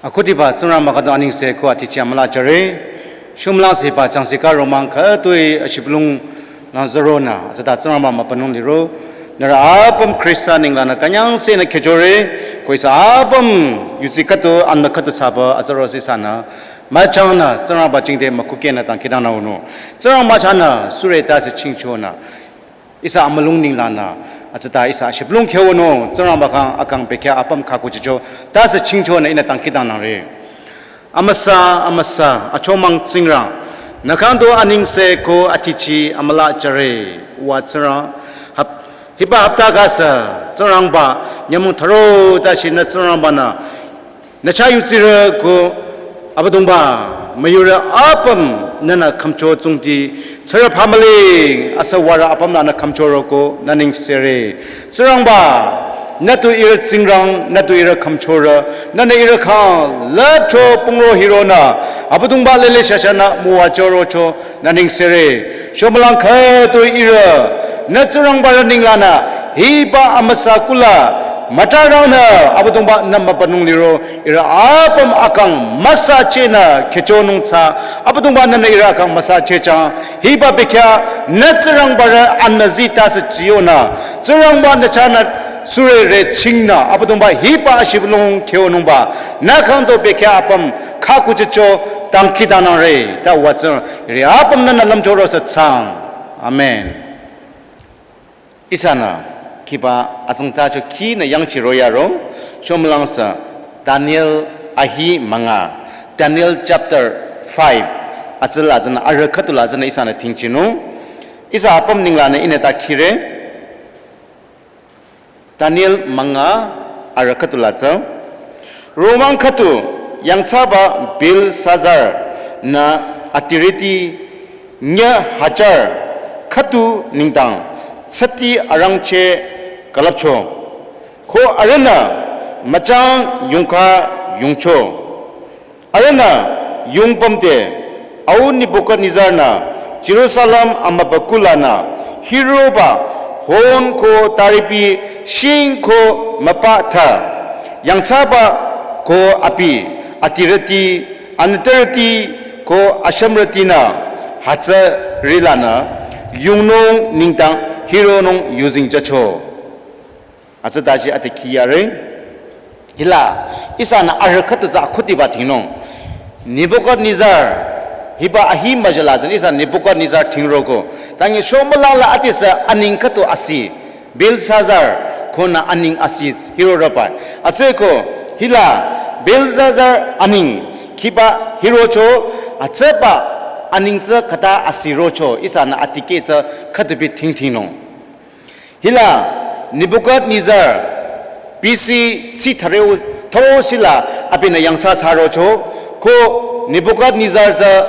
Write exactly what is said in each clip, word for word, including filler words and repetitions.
Akhudiba Tsingrangba khüdu anengse ko athichi amüla jüre. Shümülang seba changsi ka romang khütoi ashibülung lang züronü, atsüta Tsingrangba mübünung liro. Nührü apüm Khrista nenglanü künyangsenü khehjore, ko ihsa apüm yuzi khüdu, anmü khüdu thsaba atsüro sü ihsanü müchangnü Tsingrangba jingte mükhukehnü dangkhidangnang wünung. Tsingrangba chahnü sürü tase chingchonü ihsa amülung nenglanü, atsüta ihsa shibülung kheh wünung, Tsingrangba khyang akang bekhyah apüm khakuchicho, tase chingchonü ihnü dangkhidangnangre. Amüsa, amüsa, achomang Tsingrang, nü khyang du anengse ko athichi amüla jüre, wa Tsingrang, hap-, hiba hapta kasa, Tsingrangba, nyümong tharo tashi nü Tsingrangbanü, nü chah yuzirü ko Abüdongba, müyurü apüm nünü khümcho tsungti, tsürü family, asa warü apüm nünü khümchoro ko nü nengsere. Tsingrangba, nü tu ihrü Tsingrang, nü tu ihrü khümchorü, nünü ihrü khyang lüpcho pungro hironü, Abüdongba lele shashanü müwajürocho nü nengsere. Shümülang khütoi ihrü, nü Tsingrangbarü nenglanü, hiba amüsa kula, mütarangnü, Abüdongba nü mübünung liro, ihrü apüm akang müsachehnü khehchonung thsa, Abüdongba nünü ihrü akang müsachehchang, hiba bekhyah nü Tsingrangbarü anmüzi tase jiyonü, Tsingrangba nü chahnü sürü re chingnü, Abüdongba hiba ashibülung kheh wünungba, nü khyang du bekhyah apüm khakuchicho dangkhidangnangre, ta wa Tsingrang, ihrü apüm nünü lümchoro sü thsaang. Amen. Ihsanü khiba azengtacho khinü yangchiro yaro, shümülang sü Daniel ahi münga, Daniel chapter five, atsüla tsünü arüh khüdula tsünü ihsanü dhingchinung, ihsa apüm nenglanü ihnü ta khire, Daniel münga arüh khüdula tsü, romang khüdu yangthsaba Belshazzar-nü adirüti nyü hajar khüdu nengdang tsüti arangcheh külüpcho. Ko arühnü müchang yungkha yungcho. Arühnü yungpümde au Nebukadnezar-nü Jerusalem amübükuh lanü hiroba hon ko taripi shing ko müpa tha, yangthsaba ko abi adirüti, anütürüti ko ashümrütinü hütsüri lanü yungnung nengdang hironung yuzeng jücho. Atsü daji ate khiyare. Hila, ihsanü arüh khüdu tsü akhudiba dhingnung. Nebukadnezar, hiba ahi müjala tsünü ihsa Nebukadnezar dhingroko. Tangi shomülala atisa aning khüdu asi. Belshazzar, konü aning asi hirorüba. Atsüko, hila, Belshazzar aning, khiba hirocho, atsüba aning tsü khüta asi rocho, ihsanü atikeh tsü khüdubi dhingdhingnung. Hila Nebukadnezar B C tsi thüre-u, thüro sila abinü yangthsa thsarocho, ko Nebukadnezar tsü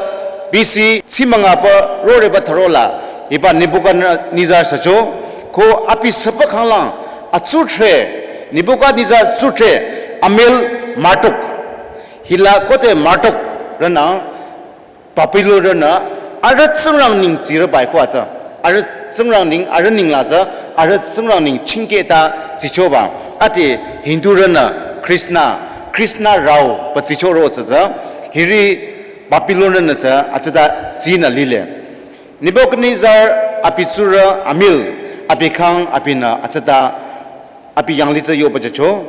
B C tsi müngaba roreba thürola, hiba Nebukadnezar sücho, ko abi süba khanglang atsutre, Nebukadnezar tsutre amel Marduk. Hila khode Marduk rünü Babilonrünü arüh tsingrang neng tsirübai ko atsü. Arüh tsingrang neng, arüh nengla tsü, arüh tsingrang neng chingkehta tsichoba. Ati Hindurünü Krishna, Krishna Rao pü tsichoro tsü tsü. Hiri Babilonrünü sü atsüta tsinü lile. Nebukadnezar abi tsurü amel, abi khang abinü atsüta abi yanglih tsü yoba jücho.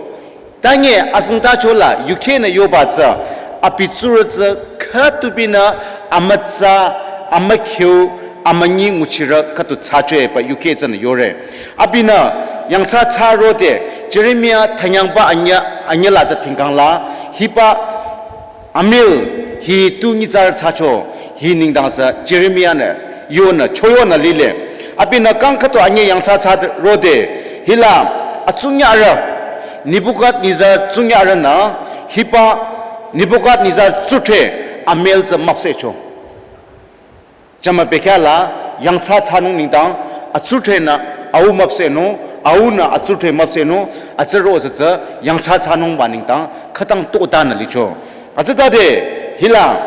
Tangi azengtachola yukhenü yoba tsü, abi tsurü tsü khüdubinü amütsa, amükhyu, amünyi nguchirü khüdu thsachoe pü yukheh tsünü yore. Abinü yangthsa thsarode, Jeremia thanyangba anyü, anyüla tsü dhingkhangla, hiba amel hi tu nyitsarü thsacho, hi nengdang sü Jeremia-nü yonü, choyonü lile. Abinü kang khüdu anyü yangthsa thsarode, hila atsunyü arüh, Nebukadnezar tsunyü arühnü, hiba Nebukadnezar tsutre amel tsü müpsehcho. Jama bekhyah la yangthsa thsanung nengdang atsutrenü au müpsehnung, aunü atsutre müpsehnung, atsüro sü tsü yangthsa thsanungba nengdang khütang totanü licho. Atsütade hila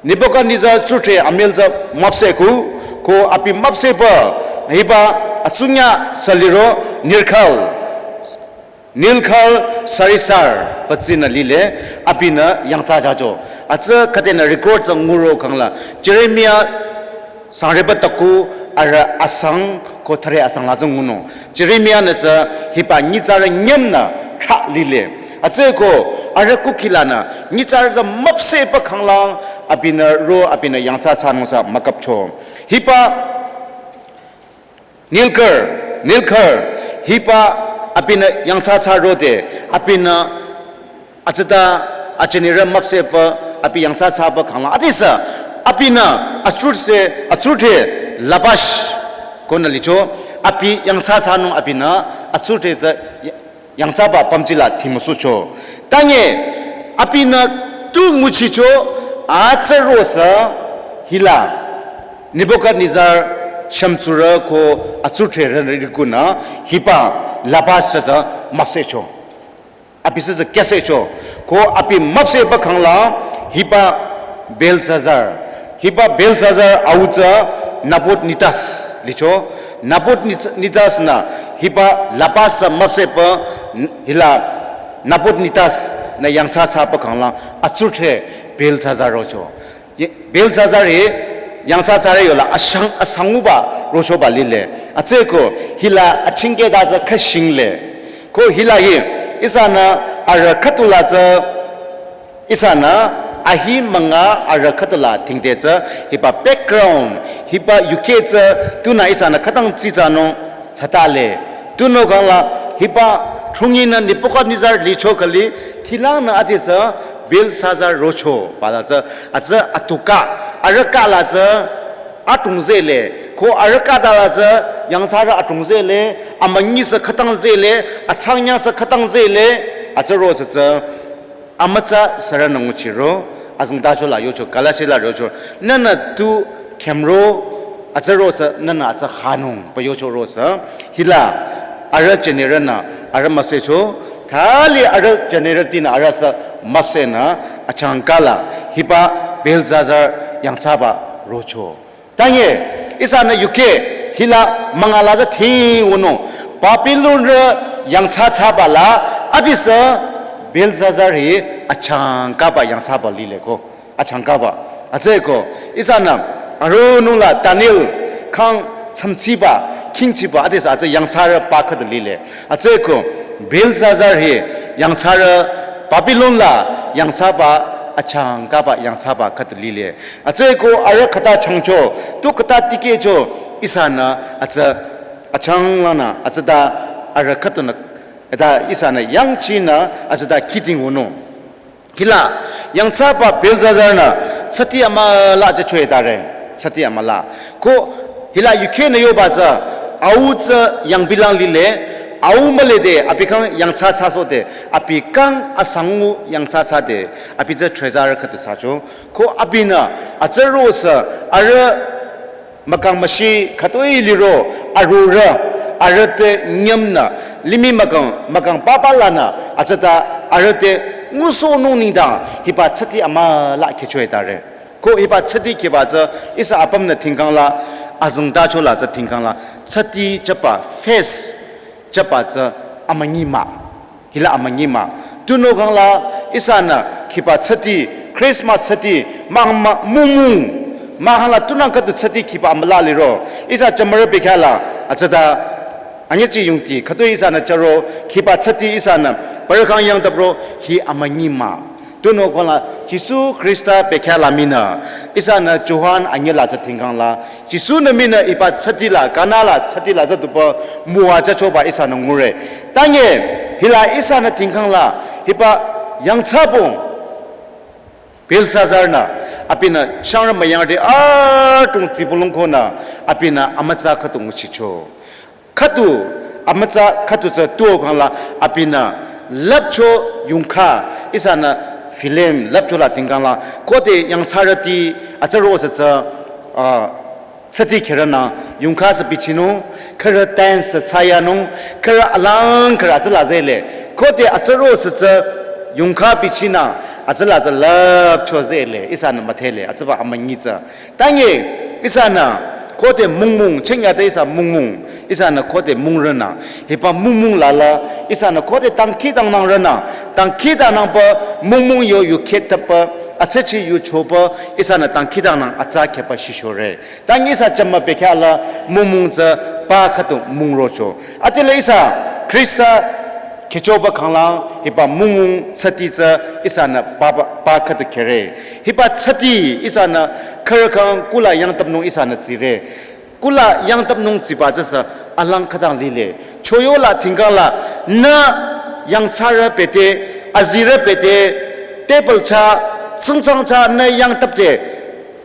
Nebukadnezar tsutre amel tsü müpsehku, ko abi müpsehba hiba atsunyü sü liro Nergal. Nilkar Sarisar pütsinü lile, abinü yangthsa thsacho. Atsü khüdenü record tsü nguro khangla, Jeremia sangreba taku arüh asang ko thüre asang la tsü ngunung. Jeremia nü sü hiba nyitsarü nyemnü thra lile. Atsü ko arüh kukhilanü nyitsarü tsü müpsehba khanglang abinü ro abinü yangthsa thsanung sü mükapcho. Hiba Nilkar, Nilkar, hiba abinü yangthsa thsa rode, abinü atsüta ajinirü müpsehba, abi yangthsa thsaba khangla. Adisü, abinü atsurse, atsurte Labash konü licho, abi yangthsa thsanung abinü atsurte tsü yangthsaba pümjila thimüsucho. Tanye, abinü tu nguchicho, atsü rosü hila Nebuchadnezzar shümtsurü ko atsurterü rikunü hiba Labash tsü müpsehcho. Abi sü kyasehcho. Ko abi müpsehba khangla hiba Belshazzar. Hiba Belshazzar au tsü Nabonidus licho. Nabonidus nü hiba Labash tsü müpsehba hila Nabonidus nü yangthsa thsaba khangla atsurte Belshazzar rocho. Ye, Belshazzar hi yangthsa thsare yola ashang, asanguba rochoba lile. Atsü ko hila achingketa tsü khashingle. Ko hila hi ihsanü arüh khüdula tsü ihsanü ahi münga arüh khüdula thingde tsü hiba background, hiba yuke tsü tunü ihsanü khütang tsitsanung tsatale. Tunüo khangla hiba thunginü Nebuchadnezzar licho khali, khilangnü adisü Belshazzar rocho, bala tsü, atsü atuka, arüh kala tsü atung zehle, ko arüh khatala tsü yangthsarü atung zehle, amünyi sü khütang zehle, atsangnyang sü khütang zehle, atsü rosü tsü, amütsa sürünü nguchiro, azengtacho la yocho, Galatia la yocho, nühnü tu khümro, atsü rosü nühnü atsü hanung, pü yocho rosü, hila, arüh jünirünü, arüh müpsehcho, thali arüh jünirütinü arüh sü müpsehnü, achangka la, hiba Belshazzar yangthsaba rocho. Tanye, ihsanü yuke, hila münga la tsü thing wünung, Babylonrü yangthsa thsaba la, adisü Belshazzar hi achangkaba yangthsaba lile ko, achangkaba. Atsü ko, ihsanü, arunung la Daniel khang chamchiba, khingchiba, adisü atsü yangthsarü pa khüdu lile. Atsü ko, Belshazzar hi yangthsarü Babylon la yangthsaba achangkaba yangthsaba khüdu lile. Atsü ko arüh khüta changcho, tu khüta tikehcho, ihsanü atsü achanglanü, atsüta arüh khüdunü, eta ihsanü yangchinü, atsüta kihding wünung. Hila, yangthsaba Belshazzar nü, tsati amüla tsü choetare, tsati amüla. Ko, hila yuke nü yoba tsü, au tsü yangbilang lile, au mülede, abi khyang yangthsa thsasohde, abi khyang asangu yangthsa thsade, abi tsü treasurer khüdu thsacho. Ko abinü, atsü rosü, arüh mükang müshi khütoi liro, arorüh, arüh te nyümnü, limih mükang, mükang papa lanü, atsüta arüh te ngusohnung nengdang, hiba tsati amüla khehchoetare. Ko hiba tsati khehba tsü, ihsa apümnü thingkhang la, azengtacho la tsü thingkhang la, tsati jüba, feast jüba tsü amünyi mah. Hila amünyi mah. Tunüo khang la ihsanü khehba tsati, Christmas tsati, mah mah mungmung. Mahkhang la tunang khüdu tsati khehba amüla liro. Ihsa jümürü bekhyah la, atsüta anyüchi yungti, khütoi ihsanü jüro, khehba tsati ihsanü, parü khyang yangdapro, hi amünyi mah. Tunüo khang la, Jisu Khrista bekhyah la minü, ihsanü Johan anyüh la tsü thingkhang la, Jisu nü minü hiba tsati la, Kana la, tsati la tsü tuba müwajüchoba ihsanü ngure. Tanye, hila ihsanü thingkhang la, hiba yangthsabong, Belshazzar nü, abinü shangrü müyangde adrong tsibülung konü, abinü amütsa khüdu nguchicho. Khüdu, amütsa khüdu tsü tuo khang la, abinü lüpcho yungkha, ihsanü film lüpcho la thingkhang la, khode yangthsarüti, atsü rosü tsü, ah, tsati khehrünü, yungkha sü bichinung, khürü dance sü thsayanung, khürü alang khürü atsüla zehle. Khode atsü rosü tsü, yungkha bichinü, atsüla tsü lüpcho zehle, ihsanü müdhele, atsüba amünyi tsü. Tanye, ihsanü, khode mungmung, chengya te ihsa mungmung, Ihsanü khode müngrünü, hiba müngmüng lala, ihsanü khode dangkhidangnang rünü, dangkhidangnangba müngmüng yo yukheh taba, atsüchi yuchoba, ihsanü dangkhidangnang atsa khehba shishore. Tangi ihsa jama bekhyah la müngmüng tsü pa khüdu müngrocho. Adela ihsa Khrista khechoba khanglang hiba müngmüng tsati tsü ihsanü pa, pa, pa khüdu khere. Hiba tsati ihsanü khürü khang kula yangtapnung ihsanü tsire. Kula yangtapnung tsiba tsüsü alang khütang lile. Choyola thingkangla nü yangthsarü bete, azirü bete, table cha, tsungtsang cha nü yangtapte,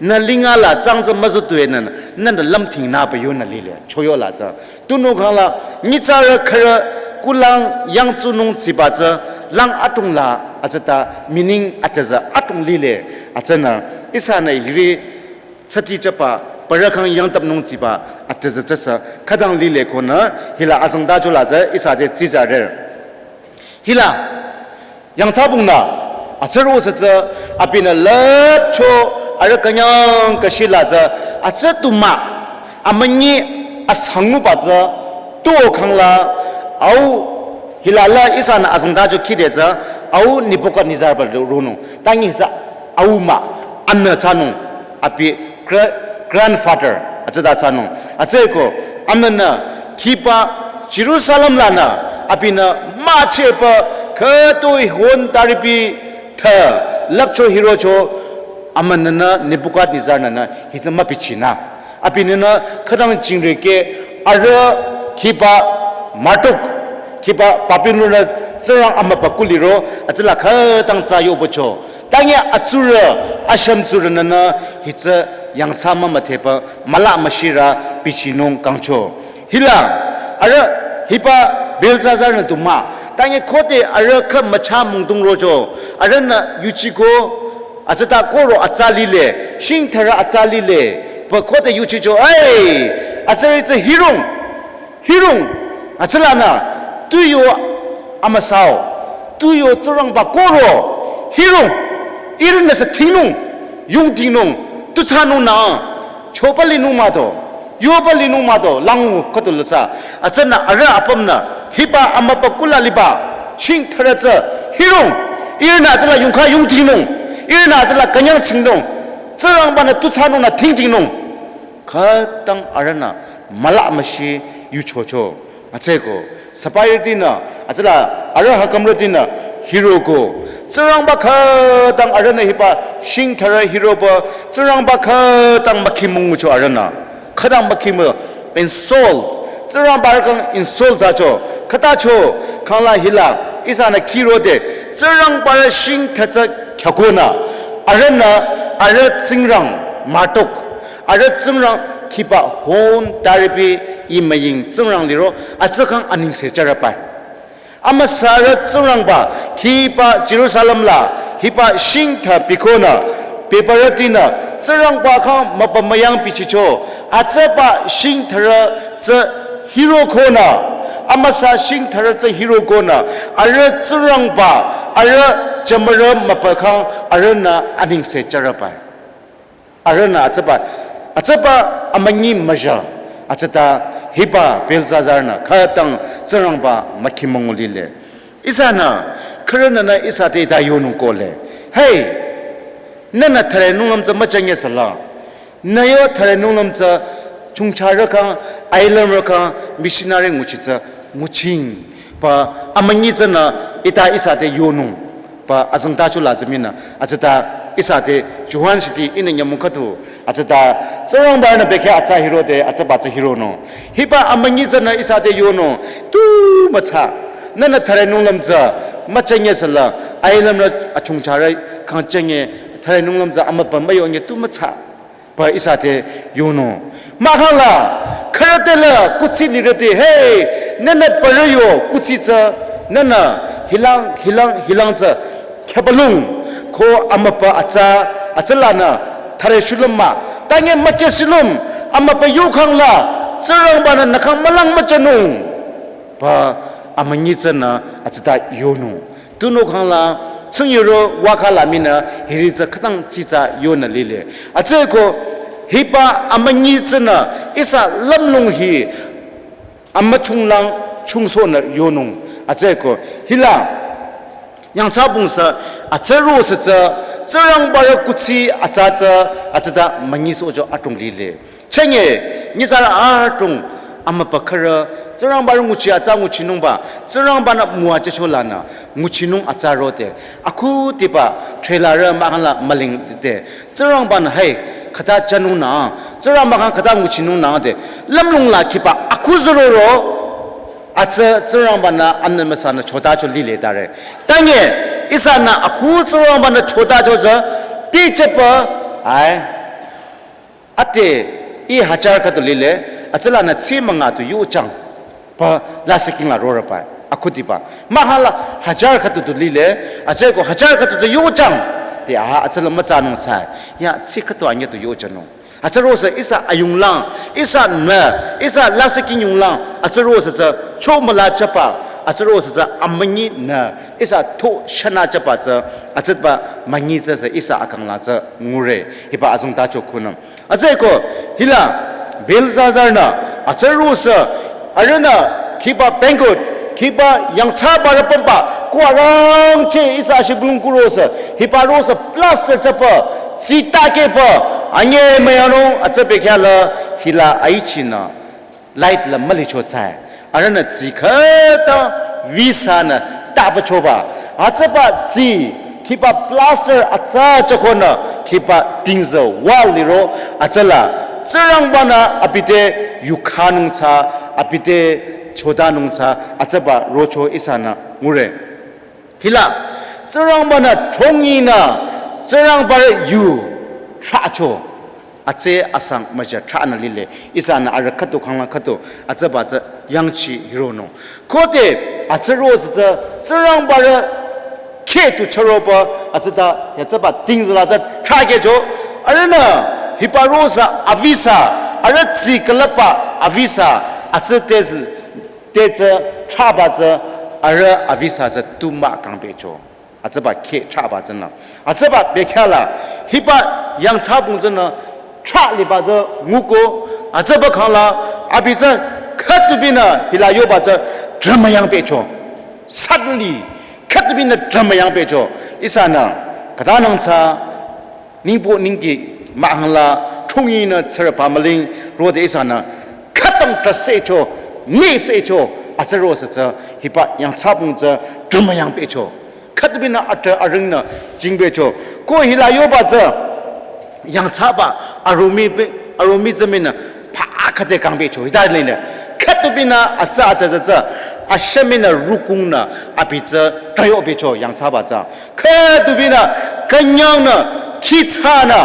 nü lingala tsang tsü müzütue nü, nü nü lümthingnü pü yonü lile. Choyola tsü. Tunüo khangla nyitsarü khürü kulang yangtsunung tsiba tsü lang atungla atsüta meaning atüzü atung lile. Atsünü ihsanü hiri tsati chaba, parü khang yangtapnung tsiba, atüzü tsüsü khütang lile konü, hila azangtachola tsü ihsa te tsizare. Hila, yangthsabungnü, atsüro sü tsü, abinü lüpcho, arüh künyang kashila tsü, atsü tumah, amünyi asanguba tsü, tuo khangla, au, hilala ihsanü azangtacho khide tsü, au Nebuchadnezzar pü ronung, tangi sü, au mah, anü thsanung, abi gra-, grandfather, atsüta thsanung. Atsüko, amünü, khiba, Jerusalem lanü, abinü, macheba, khütoi hon taripi, thü, lüpcho hirocho, amününü Nebuchadnezzar nünü, hitsü mübichinü. Abinünü, khütang jingreke, arüh, khiba, Marduk, khiba, Babylon nü, tsingrang amübü kuliro, atsüla khütang tsü yobocho. Tangi atsurü, ashüm tsurü nünü, hitsü yangthsa mümüdhepü, müla müshirü, bichinung kangcho. Hila, arüh, hiba Belshazzar nü tumah. Tangi khode arüh khü mücha mungtung rocho. Arühnü yuchiko, atsüta koro atsa lile, shingthürü atsa lile. Pü khode yuchicho, ei, atsüri tsü hirung. Hirung, atsülanü, tuyo amüsao, tuyo tsingrangba koro, hirung, irinü sü thingnung, yung thingnung, tu thsanung nü, choba linung mado, yoba linung mado, langu khüdu lüsa, atsünü arüh apümnü, hiba amübü kula liba, shingthürü tsü, hirung, irinü atsüla yungkha yung thingnung, irinü atsüla künyang thingnung, tsingrangbanü tu thsanung nü thing thingnung. Khütang arühnü müla müshi yuchocho. Atsüko, sapairütinü, atsüla arüh hakamrütinü hiroko. Tsingrangba khütang arühnü hiba shingthürü hiroba, tsingrangba khütang mükhimüngucho arühnü. Khütang mükhimü insult. Tsingrangba arüh kang insult thsacho. Khütacho, khangla hila, ihsanü khirode, tsingrangba arüh shingthürü tsü kyakonü. Arühnü, arüh tsingrang, Marduk. Arüh tsingrang khiba hon taripi imüying tsingrang liro atsü kang anengse charapai. Amüsarü tsingrangba khiba Jerusalem la hiba shingthü bikonü bibarütinü tsingrangba kang mübü müyang bichicho atsüba shingthürü tsü hirokonü amüsa shingthürü tsü hirokonü arüh tsingrangba arüh jümürü mübü kang arühnü anengse charapai. Arühnü atsüba, atsüba amünyi müja, atsüta hiba Belshazzar nü khütang tsingrangba mükhimüngu lile. Ihsanü, khürününü ihsa te ta yonung kohle. Hey, nünü thürenung lüm tsü müchanye sala. Nü yo thürenung lüm tsü chungcharü kang, ailümrü kang, missionary nguchi tsü nguching. Pü amünyi tsünü ita ihsa te yonung. Pü azangtacho la tsü minü, atsüta ihsa te Johan shiti ihnü nyümong khüdu, atsüta tsingrangba nü bekhyah atsa hirode, atsüba tsü hironung. Hiba amünyi tsünü ihsa te yonung, tu mütsa. Nünü thürenung lüm tsü, müchanye sala, ailümrü achungcharü kang chanye, thürenung lüm tsü, amübü müyonye tu mütsa. Pü ihsa te yonung. Mahkhangla, khürüte la kuthsi lirüte, hey, nünü parü yo kuthsi tsü, nünü hilang, hilang, hilang tsü, khyübalung, ko amübü atsa, atsülanü, thüre shulüm mah, tangi müke shulüm, amübü yokhangla, tsingrangba nü nü kang mülang müchanung. Pü amünyi tsünü atsüta yonung. Tunüo khangla, tsing yoro wakha la minü, hiri tsü khütang tsitsa yonü lile. Atsüko, hiba amünyi tsünü, ihsa lümlong hi, amüchunglang chungsohnü yonung. Atsüko hila yangthsabung sü atsüro sü tsü Tsingrangbarü kuthsi atsa tsü atsüta münyisohcho adrong lile. Chünye nyitsarü adrong amüpa khürü Tsingrangbarü nguchi atsa nguchinungba Tsingrangba-nü müwajücho lanü nguchinung atsü rode. Akhudiba trailer mahkhangla mülingde Tsingrangba-nü hai khüta jünungnü Tsingrangba khyang khüta nguchinungnü de lümlong la khiba akhuzüroro atsü Tsingrangba-nü amnü müsanü chotacho lile tare. Tanye ihsanü akhu Tsingrangba-nü chotacho tsü bichehpü ai ade ih hajar khüdu lile atsülanü tsi münga du yujang pü lasih king la rorüba akhudiba. Mahkhangla hajar khüdu du lile atsüko hajar khüdu du yujang de aha atsüla mütsanung sai ya tsi khüdu anye du yujünung. Atsüro sü ihsa ayunglang ihsanü ihsa lasih king yunglang atsüro sü tsü chomüla jüba atsüro sü tsü amünyinü ihsa to shana jüba tsü atsüba münyi tsü sü ihsa akangla tsü ngure hiba azong tacho khunü. Atsüko hila Belshazzar-nü atsüro sü arühnü khiba banquet khiba yangthsabarü pümba ko arangcheh ihsa ashibülung kuro sü hiba ro sü plaster jüba tsita kehba anye müyanung atsü bekhyah la hila aichinü light la mülicho tsü arühnü tsi khüta visanü tabachoba atsüba tsi khiba plaster atsa jükonü khiba tingzü wall liro atsüla Tsingrangba-nü abi te yukhanung tsü abi te chotanung tsü atsüba rocho ihsanü ngure. Hila Tsingrangba-nü throngyinü Tsingrangbarü yu thrahcho atsü asang müja thrahnü lile ihsanü arüh khüdu khanglang khüdu atsüba tsü yangchi hironung. Khode atsüro sü tsü Tsingrangbarü kheh tu chüroba atsüta ya tsüba tingzü la tsü thrahkehcho arühnü hiba ro sü avisa arüh tsi külüpba avisa atsü te tsü te tsü thrahba tsü arüh avisa tsü tu mah kangpehcho. Atsüba kheh thrahba tsünü atsüba bekhyah la hiba yangthsabung tsünü thrah liba tsü nguko atsüba khangla abi tsü khüdubinü hila yoba tsü drümüyang pehcho. Suddenly khüdubinü drümüyang pehcho. Ihsanü khütanang tsü ningbo ningki mahkhangla throngyinü tsürü pamaling rode ihsanü khütang trah sehcho, ne sehcho, atsüro sü tsü hiba yangthsabung tsü drümüyang pehcho. Khüdubinü atrah aringnü jingpehcho. Ko hila yoba tsü yangthsaba aromi pe aromi tsü minü pha khüde kangpehcho hita lile. Khüdubinü atsü ata tsü tsü ashüminü rukungnü abi tsü trah yopehcho yangthsaba tsü. Khüdubinü künyangnü khitsanü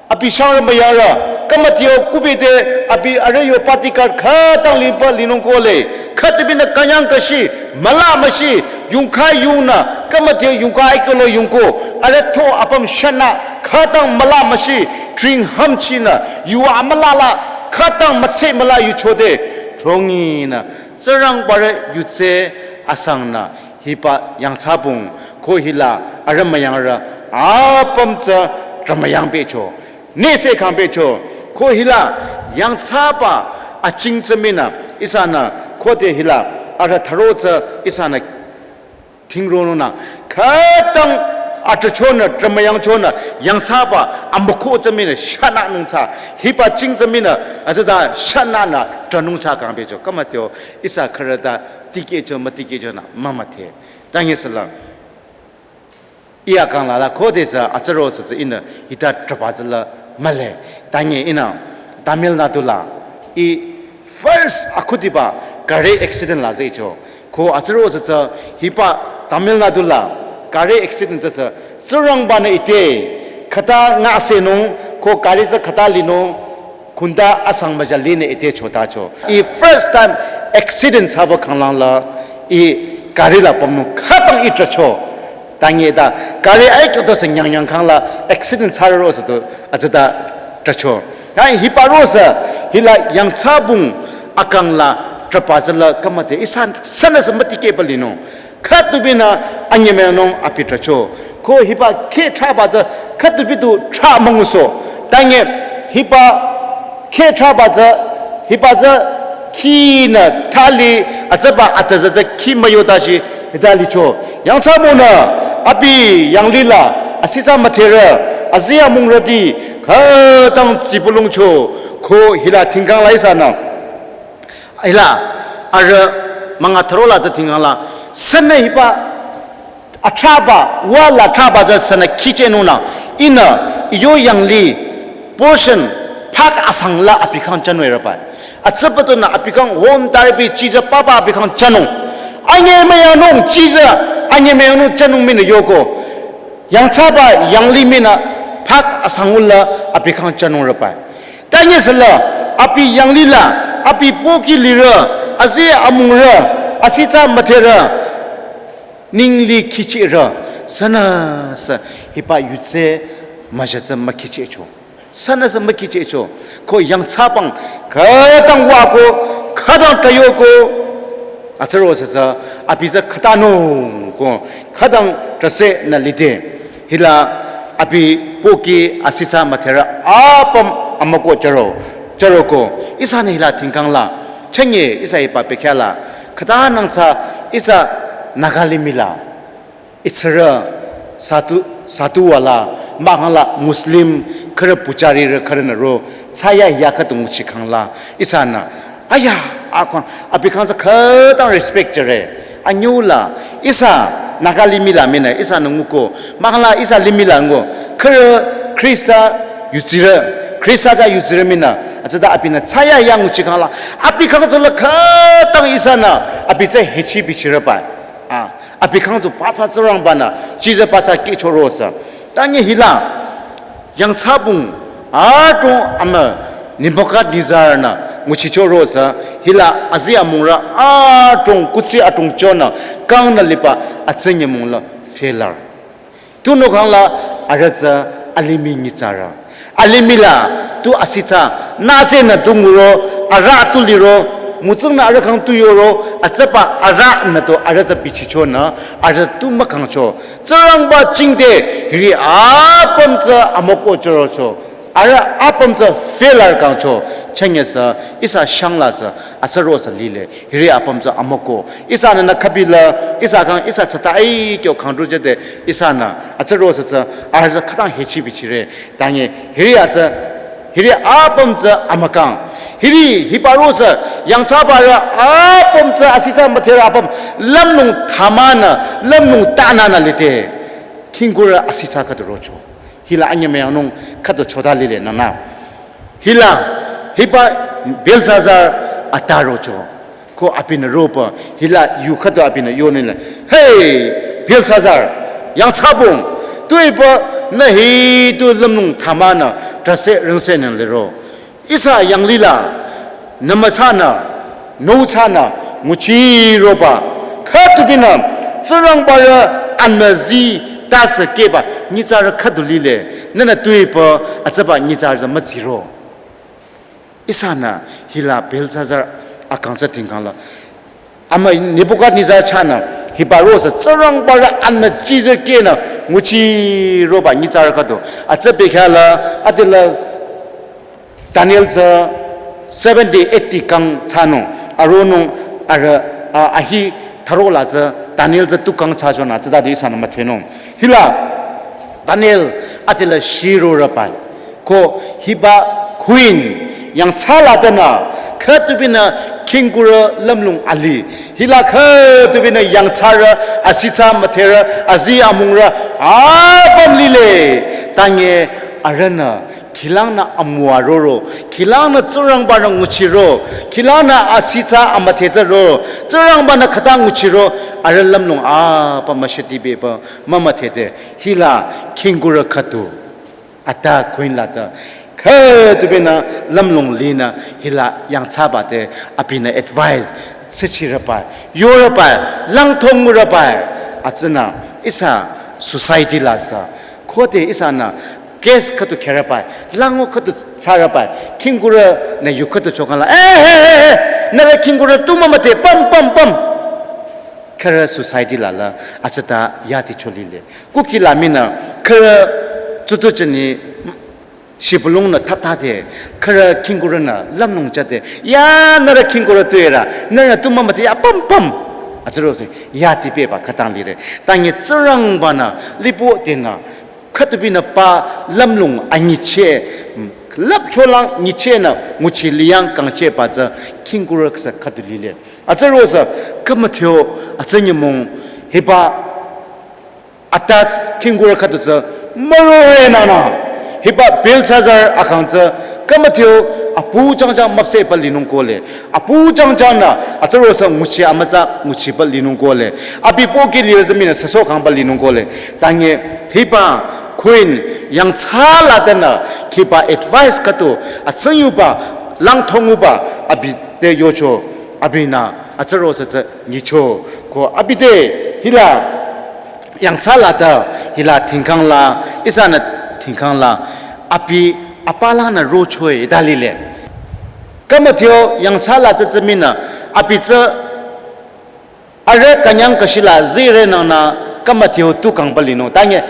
abi shangrü müyarü kümütio kubite abi arüh yo bodyguard khütang liba linung kohle. Khüdubinü künyang kashi müla müshi yungkha yungnü kümütio yungkha aikülo yungko arüh to apüm shanü khütang müla müshi tring hamchinü yu amüla la khütang mütse müla yuchode throngyinü Tsingrangbarü yutse asangnü hiba yangthsabung ko hila arüh müyangrü apüm tsü drümüyang pehcho. Ne seh kangpehcho. Ko hila yangthsaba aching tsü minü ihsanü khode hila arüh tharo tsü ihsanü thingronungnü khütang atrahchonü drümüyangchonü yangthsaba amükho tsü minü shanünung tsü hiba ching tsü minü atsüta shanünü trahnung tsü kangpehcho. Kümütio ihsa khürü ta tikehcho mütikehchonü mümüdhe. Tanye süla. Iya kangla la khode sü atsüro sü tsü ihnü hita trahba tsüla mühle. Tanye ihnü Tamil Nadu la ih first akhudiba gari accident la zehcho. Ko atsüro sü tsü hiba Tamil Nadu la gari accident tsü sü Tsingrangbanü ite khüta ngasenung ko gari tsü khüta linung khunda asang müja linü ite chotacho. Ih first time accident thsaba khanglang la ih gari la pümnung khütang ih trahcho. Tanye ta gari aikyo to sü nyangnyang khangla accident thsarüro sü tu atsüta trahcho. Ya hiba ro sü hila yangthsabung akang la trahba tsüla kümüde ihsa sünüsü mütikehba linung. Khüdubinü anyemüyangnung abi trahcho. Ko hiba kheh thrahba tsü khüdubi du thrah müngusoh. Tanye hiba kheh thrahba tsü hiba tsü khinü thali atsaba atazatsa khi müyo tashi hita licho. Yangthsa monü abi yanglila asitsa müdherü, azi amungrüti khütang tsibulungcho ko hila thingkang la ihsanü. Hila arüh münga thürola tsü thingkang la sünü hiba athraba, wala athraba tsü sünü khichehnungnü, ihnü iyo yangli portion phak asang la abi khyang chanung rübai. Atsübatunü abi khyang hon taripi chitsü papa abi khyang chanung. Anyemüyanung chitsü, anyemüyanung chanung mii yoko. Yangthsaba yangli mii phak asang la abi khyang chanung rübai. Tanyesüla abi yanglila, abi pohki lirü, azi amungrü, asitsa müdherü ningli khichehrü, sünüsü hiba yutse müjatsü mükhichehcho. Sünüsü mükhichehcho. Ko yangthsabang khütang wüko, khütang tayoko. Atsüro süsü abi tsü khütanung ko khütang trase nü lide. Hila abi pohki asitsa müdherü apüm amüko chüro, chüroko. Ihsanü hila thingkang la chünye ihsa hiba bekhyah la khütanang tsü ihsa Naga limih la Israel satu, satu wala, mahkhang la Muslim, khürü pujarirü khürünü ro, thsayahiya khüdu nguchikhang la, ihsanü, aya, akhang, abi khyang tsü khütang respect jüre, anyüla, ihsa, Naga limih la mii nü, ihsanü nguko, mahkhang la ihsa limih la ngo, khürü Khrista yutsirü, Khrista tsü yutsirü mii nü, atsüta abinü, thsayahiya nguchikhang la, abi khyang tsü la khütang ihsanü, abi tsü hechi bichirübai. Ah, abi khyang tsü pathsa Tsingrangbanü, chitsü pathsa kihchoro sü. Tanye hila, yangthsabung, adrong amü, Nebuchadnezzar nü, nguchichoro sü, hila, azi amungrü, adrong, kuthsi adrong chonü, kangnü liba, atsü nyümong la, failure. Tunüo khang la, arüh tsü, alimih nyitsarü. Alimih la tu asitsa, nütsenü tu nguro, arüh tu liro, mütsungnü arüh khyang tu yoro, atsüba arühnü tu arüh tsü bichichonü, arüh tu mükangcho. Tsingrangba jingte, hiri apüm tsü amüko chürocho. Arüh apüm tsü failure kangcho. Chünye sü, ihsa shang la sü, atsüro sü lile. Hiri apüm tsü amüko. Ihsanü nü khübila, ihsa khyang, ihsa tsata ai kyo khyang rujede, ihsanü, atsüro sü tsü, arüh tsü khütang hechi bichire. Tanye, hiri atsü, hiri apüm tsü amükang. Hiri, hiba ro sü, yangthsabarü apüm tsü asitsa müdherü apüm, lümlong thamanü, lümlong tananü lide. Khingkurü asitsa khüdu rocho. Hila anyemüyanung khüdu chota lile nünü. Hila, hiba Belshazzar ata rocho. Ko abinü roba, hila yu khüdu abinü yonile. Hey, Belshazzar, yangthsabung, tu hiba nü hi tu lümlong thamanü, trase rengse nü liro. Ihsa yanglila, nü mütsanü, nü thsanü, nguchiroba, khütubinü, Tsingrangbarü anmüzi tasü keba, nyitsarü khüdu lile, nünü tu hiba, atsüba nyitsarü tsü mütsiro. Ihsanü hila Belshazzar akang tsü thingkang la. Amü Nebuchadnezzar chahnü, hiba ro sü Tsingrangbarü anmüzi tsü kenü, nguchiroba nyitsarü khüdu. Atsü bekhyah la, adila Daniel tsü seventy, eighty kang thsanung, aronung, arüh, a, ahi thürola tsü, Daniel tsü tu kang thsachonü, tsütade ihsanü müdhenung. Hila, Daniel, adila shirorübai. Ko hiba queen yangthsala tenü, khütubinü khingkurü lümlong ali. Hila khütubinü yangthsarü, asitsa müdherü, azi amungrü, apüm lile. Tanye arühnü, khilangnü amüwa roro, khilangnü Tsingrangbanü nguchiro, khilangnü asitsa amüdhe tsü roro, Tsingrangbanü khüta nguchiro, arüh lümlong apüm müshiti beba, mümüdhede, hila khingkurü khüdu. Ata queen la ta. Khütubinü lümlong linü hila yangthsaba te abinü advice tsüchirübai, yorübai, langthong ngurübai. Atsünü ihsa society la sü. Khode ihsanü case khüdu kherübai, lango khüdu thsarübai. Khingkurünü yu khüdu chokang la. Eh, eh, eh, eh. Nührü khingkurü tu mümüdhe püm, püm, püm. Khürü society la la, atsüta yati cholile. Kuki la mii nü, khürü tsutu chini, Shibülung nü thapthate, khürü khingkurü nü lümlong chate, ya nührü khingkurü tuerü, nührü tu mümüdhe ya pam pam. Atsürose, ya tipeba khütang lire. Tangi Tsingrangba nü, lipo tenü, khütubinü pa lümlong anyiche, lüpcholang nyiche nü, nguchi liyang kangcheba tsü, khingkurü ksa khütu lile. Atsürose, khümütheo, atsü nyümong, hiba, atats khingkurü khüdu tsü mürore nana. Hiba Belshazzar akang tsü khümütheo apu jangjang müpsehba linung kohle. Apu jangjang nü atsürose nguchi amütsa nguchiba linung kohle. Abi pohki lirü tsü mii-nü süsoh kangba linung kohle. Tangi hiba queen yangthsa ladenü hiba advice khüdu atsü yuba langthonguba abi te yocho abinü atsürose tsü nyicho ko abi te hila yangthsa lade hila thingkhang la, ihsanü thingkhang la, abi apalanü rochoe hita lile. Khümütheo yangthsa lade tsü mii-nü, abi tsü arüh künyang kashi la zire nü nü khümütheo tu kangba linung. Tangi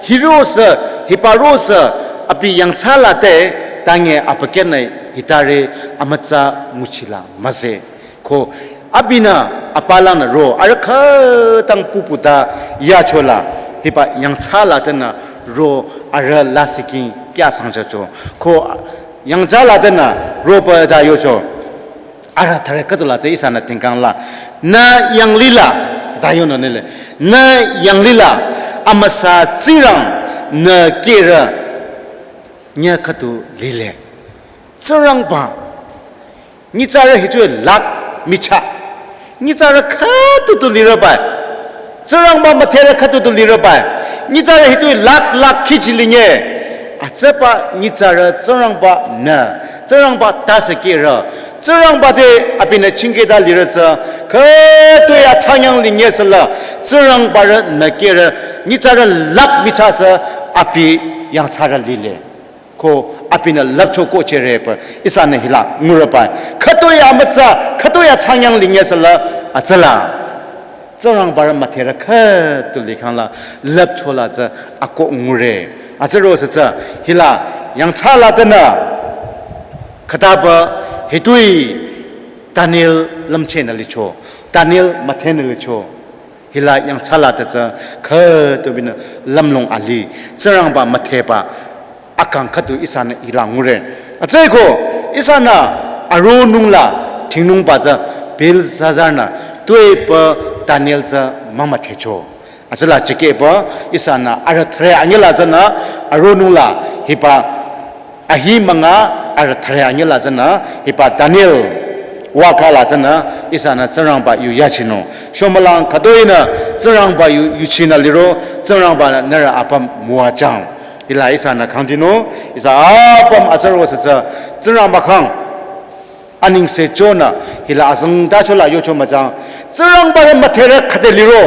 hirose, hibarose, abi yangthsa lade, tangi abükyünü hitari amütsa nguchi la müze. Ko abinü apalanü ro, arüh khütang puputa yachola, hiba yangthsa ladenü ro arüh lasih king kya sangchacho. Ko yangthsa ladenü roba ta yocho. Arüh thare khüdu la tsü ihsanü thingkhang la. Nü yanglila, ta yonü nile. Nü yanglila, amüsa Tsingrang, nü kehrü, nyü khüdu lile. Tsingrangba, nyitsarü hitoi lakh michah. Nyitsarü khüdu tu lireba. Tsingrangba müdherü khüdu tu lireba. Nyitsarü hitoi lakh lakh khichi linye. Atsüba nyitsarü Tsingrangba nü. Tsingrangba tase kehrü. Tsingrangba te abinü chingkehta lirü tsü. Khütoi atsanyang linye süla. Tsingrangbarü nü kehrü. Nyitsarü lakh michah tsü abi yangthsarü lile. Ko abinü lüpcho kohcherepa, ihsanü hila ngurüba. Khütoi amütsa, khütoi atsanyang linye süla, atsüla. Tsingrangbarü müdherü khüdu likhang la, lüpcho la tsü akoh ngure. Atsürose tsü hila yangthsa ladenü, khütaba hitoi Daniel lümchehnü licho, Daniel müdhenü licho. Hila yangthsa lade tsü khütubinü lümlong ali, Tsingrangba müdheba akang khüdu ihsanü hila ngure. Atsüko ihsanü aronung la thingnungba tsü Belshazzar nü tuepü Daniel tsü mümüdhecho. Atsüla chikehba ihsanü arüh thare anyüla tsünü aronung la hiba ahi münga arüh thare anyüla tsünü hiba Daniel waka la tsünü ihsanü Tsingrangba yu yachinung. Shomülang khütoinü Tsingrangba yu yuchinü liro Tsingrangba-nü nührü apüm müwajüng. Hila ihsanü khangdinung, ihsa apüm atsürose tsü Tsingrangba khyang anengse chonü, hila azengtacho la yocho müjüng. Tsingrangbarü müdherü khüde liro,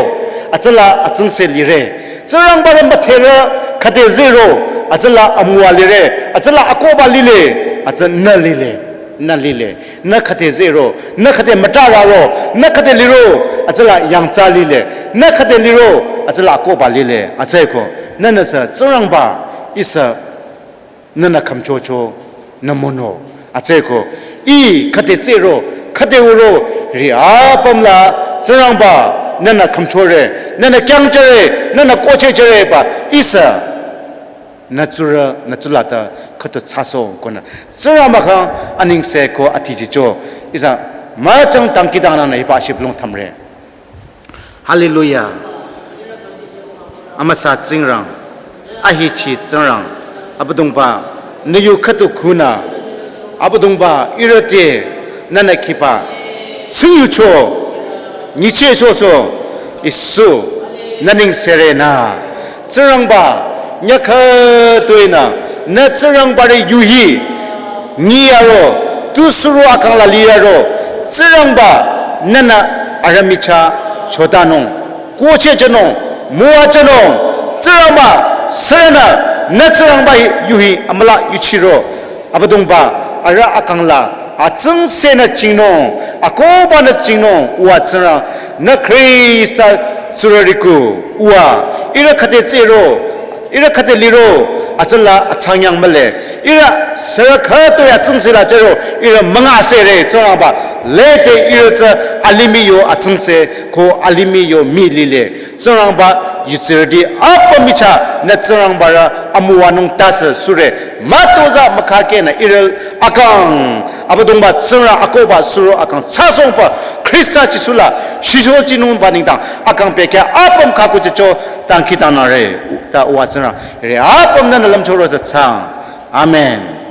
atsüla azengse lire. Tsingrangbarü müdherü khüde zehro, atsüla amüwa lire. Atsüla akohba lile, atsü nü lile, nü lile. Nü khüde zehro, nü khüde mütararo, nü khüde liro, atsüla yangthsa lile. Nü khüde liro, atsüla akohba lile. Atsüko, nünüsü Tsingrangba, ihsa nünü khümchocho, nü mono. Atsüko, ih khüde tsehro, khüde uro, ri apüm la, Tsingrangba, nünü khümchore, nünü kyangchore, nünü kohchehchoreba, ihsa, nü tsurü, nü tsulata, khüto thsasoh konü. Tsingrangba khyang anengse ko atichicho, ihsa, müchang dangkhidangnangnü hiba shibülung thümre. Hallelujah. Amüsa Tsingrang, ahechi Tsingrang, Abüdongba, nü yu khüdu khunü, Abüdongba, ihrü te, nünü khiba, tsing yucho, nyichehchocho, Jisu, nü nengsere nü, Tsingrangba, nyü khütoinü, nü Tsingrangbarü yu hi, nyi yaro, tu suro akang la li yaro, Tsingrangba, nünü arüh michah chotanung, kohchehchanung, müwajünung, Tsingrangba, sürünü, nü Tsingrangba yu hi amüla yuchiro, Abüdongba, arüh akang la, atsingsenü jingnung, akohbanü jingnung, uwa Tsingrang, nü Khrista tsurüriku, uwa, ihrü khüde tsehro, ihrü khüde liro, atsüla atsanyang mühle, Ihrü sürü khütoh-i atsingse la chüro, ihrü müngasere Tsingrangba, lede ihrü tsü alimih yo atsingse, ko alimih yo mii lile. Tsingrangba, yutsirüti apüm michah, nü Tsingrangba rü amüwanung tase sure, mütozah mükhakehnü ihrü akang, Abüdongba Tsingrang akohba suro akang thsasongba, Khrista Jisu la, shisho jinungba nengdang, akang pehkya apüm khaku jücho, dangkhidangnangre, ta uwa Tsingrang, re apüm nünü lümchoro tsü thsaang. Amen.